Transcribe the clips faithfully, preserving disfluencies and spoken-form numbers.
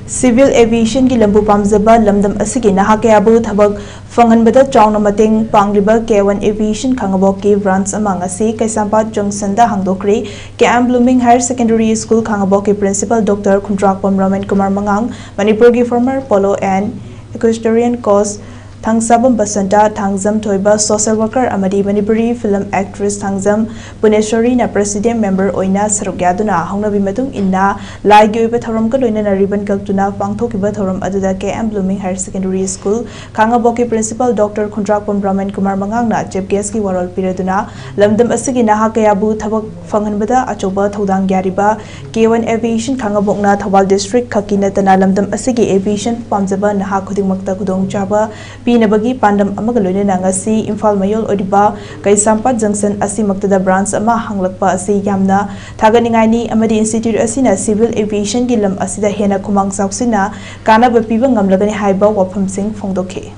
Civil Aviation ꯒꯤ ꯂꯝꯕꯨ ꯄꯥꯝꯖꯕ ꯂꯝꯗꯝ ꯑꯁꯤꯒꯤ ꯅꯍꯥ ꯀꯌꯥꯕꯨ ꯊꯕꯛ ꯐꯪꯍꯟꯕꯗ ꯆꯥꯎꯅ ꯃꯇꯦꯡ ꯄꯥꯡꯂꯤꯕ K one Aviation ꯈꯥꯉꯕꯣꯛꯀꯤ branch ꯑꯃ ꯉꯁꯤ ꯀꯩꯁꯥꯝꯄꯥꯠ Junction ꯗ ꯍꯥꯡꯗꯣꯛꯈ꯭ꯔꯦ꯫ K M Blooming Higher Secondary School ꯈꯥꯉꯕꯣꯛꯀꯤ Principal Doctor ꯈꯨꯟꯗ꯭ꯔꯥꯛꯄꯝ ꯔꯃꯟ ꯀꯨꯃꯥꯔ ꯃꯉꯥꯡ, ꯃꯅꯤꯄꯨꯔꯒꯤ former polo and equestrian coach ꯊꯥꯡꯁꯥꯕꯝ Basanta, Thangjam ꯊꯣꯏꯕ, social worker ꯑꯃꯗꯤ Manipuri film actress Thangjam ꯄꯨꯅꯦꯁ꯭ꯋꯔꯤꯅ president member ꯑꯣꯏꯅ ꯁꯔꯨꯛ ꯌꯥꯗꯨꯅ ꯍꯧꯅꯕꯤ ꯃꯇꯨꯡ ꯏꯟꯅ ꯂꯥꯏꯒꯤ ꯑꯣꯏꯕ ꯊꯧꯔꯝꯒ ꯂꯣꯏꯅꯅ ribbon ꯀꯛꯇꯨꯅ ꯄꯥꯡꯊꯣꯛꯈꯤꯕ ꯊꯧꯔꯝ ꯑꯗꯨꯗ K M Blooming Higher Secondary School ꯈꯥꯉꯕꯣꯛꯀꯤ Principal Doctor ꯈꯨꯟꯗ꯭ꯔꯥꯛꯄꯝ ꯔꯃꯟ ꯀꯨꯃꯥꯔ ꯃꯉꯥꯡꯅ chief guest ꯀꯤ ꯋꯥꯔꯣꯜ ꯄꯤꯔꯗꯨꯅ ꯂꯝꯗꯝ ꯑꯁꯤꯒꯤ ꯅꯍꯥ ꯀꯌꯥꯕꯨ ꯊꯕꯛ ꯐꯪꯍꯟꯕꯗ ꯑꯆꯧꯕ ꯊꯧꯗꯥꯡ ꯌꯥꯔꯤꯕ K one Aviation ꯈꯥꯉꯕꯣꯛꯅ Thoubal district ꯈꯛꯀꯤ ꯅꯠꯇꯅ ꯂꯝꯗꯝ ꯑꯁꯤꯒꯤ aviation ꯄꯥꯝꯖꯕ ꯅꯍꯥ ꯈꯨꯗꯤꯡꯃꯛꯇ ꯈꯨꯗꯣꯡꯆꯥꯕ ꯄꯤꯅꯕꯒꯤ ꯄꯥꯟꯗꯝ ꯑꯃꯒ ꯂꯣꯏꯅꯅ ꯉꯁꯤ ꯏꯝꯐꯥꯜ ꯃꯌꯣꯜ ꯑꯣꯏꯔꯤꯕ ꯀꯩꯁꯥꯝꯄꯥꯠ Junction ꯑꯁꯤꯃꯛꯇꯗ branch ꯑꯃ ꯍꯥꯡꯂꯛꯄ ꯑꯁꯤ ꯌꯥꯝꯅ ꯊꯥꯒꯠꯅꯤꯡꯉꯥꯏꯅꯤ ꯑꯃꯗꯤ institute ꯑꯁꯤꯅ civil aviation ꯒꯤ ꯂꯝ ꯑꯁꯤꯗ ꯍꯦꯟꯅ ꯈꯨꯃꯥꯡ ꯆꯥꯎꯁꯤꯟꯅ ꯀꯥꯟꯅꯕ ꯄꯤꯕ ꯉꯝꯂꯒꯅꯤ ꯍꯥꯏꯕ ꯋꯥꯐꯝꯁꯤꯡ ꯐꯣꯡꯗꯣꯛꯈꯤ꯫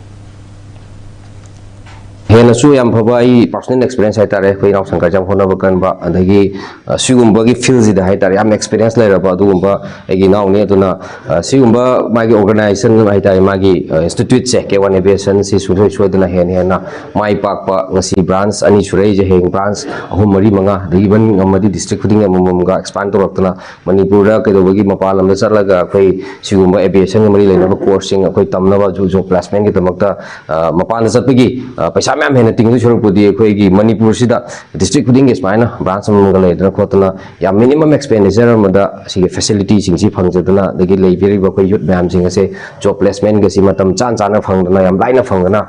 ꯍꯦꯟꯅꯁꯨ ꯌꯥꯝ ꯐꯕ ꯑꯩ personal experience ꯍꯥꯏꯇꯥꯔꯦ꯫ ꯑꯩꯈꯣꯏ ꯏꯅꯥꯎ ꯁꯪꯀꯔꯁꯦ ꯌꯥꯝ ꯍꯣꯠꯅꯕ ꯀꯟꯕ, ꯑꯗꯒꯤ ꯑ, ꯁꯤꯒꯨꯝꯕꯒꯤ field ꯁꯤꯗ ꯍꯥꯏꯇꯥꯔꯦ ꯌꯥꯝ experience ꯂꯩꯔꯕ ꯑꯗꯨꯒꯨꯝꯕ ꯑꯩꯒꯤ ꯏꯅꯥꯎꯅꯤ꯫ ꯑꯗꯨꯅ ꯑ, ꯁꯤꯒꯨꯝꯕ ꯃꯥꯒꯤ organization ꯍꯥꯏꯇꯥꯔꯦ, ꯃꯥꯒꯤ ꯑ, institute ꯁꯦ K one Aviation ꯁꯤ ꯁꯨꯡꯁꯣꯏ ꯁꯣꯏꯗꯅ ꯍꯦꯟꯅ ꯍꯦꯟꯅ ꯃꯥꯏ ꯄꯥꯛꯄ, ꯉꯁꯤ branch ꯑꯅꯤ ꯁꯨꯔꯛꯏꯁꯦ, ꯍꯌꯦꯡ branch ꯑꯍꯨꯝ ꯃꯔꯤ ꯃꯉꯥ, ꯑꯗꯒꯤ even ꯉꯝꯃꯗꯤ district ꯈꯨꯗꯤꯡꯒꯤ ꯑꯃꯃꯝꯒ expand ꯇꯧꯔꯛꯇꯅ ꯃꯅꯤꯄꯨꯔꯗ ꯀꯩꯗꯧꯕꯒꯤ ꯃꯄꯥꯟ ꯂꯝꯗ ꯆꯠꯂꯒ ꯑꯩꯈꯣꯏ ꯁꯤꯒꯨꯝꯕ aviation ꯒ ꯃꯔꯤ ꯂꯩꯅꯕ course ꯁꯤꯡ ꯑꯩꯈꯣꯏ ꯇꯝꯅꯕ job placement ꯒꯤꯗꯃꯛꯇ ꯑ, ꯃꯄꯥꯟꯗ ꯆꯠꯄꯒꯤ ꯑ, ꯄꯩꯁꯥ ꯃꯌꯥꯝ ꯍꯦꯟꯅ ꯇꯤꯡꯗꯣꯏ ꯁꯔꯨꯛꯄꯨꯗꯤ ꯑꯩꯈꯣꯏꯒꯤ ꯃꯅꯤꯄꯨꯔꯁꯤꯗ district ꯈꯨꯗꯤꯡꯒꯤ ꯁꯨꯃꯥꯏꯅ branch ꯑꯃꯃꯝꯒ ꯂꯩꯗꯅ ꯈꯣꯠꯇꯅ ꯌꯥꯝ minimum expenditure ꯑꯃꯗ ꯁꯤꯒꯤ facility ꯁꯤꯡꯁꯤ ꯐꯪꯖꯗꯅ, ꯑꯗꯒꯤ ꯂꯩꯕꯤꯔꯤꯕ ꯑꯩꯈꯣꯏ youth ꯃꯌꯥꯝꯁꯤꯡ ꯑꯁꯦ job placement ꯒꯁꯤ ꯃꯇꯝ ꯆꯥꯅ ꯆꯥꯅ ꯐꯪꯗꯅ, ꯌꯥꯝ ꯂꯥꯏꯅ ꯐꯪꯗꯅ,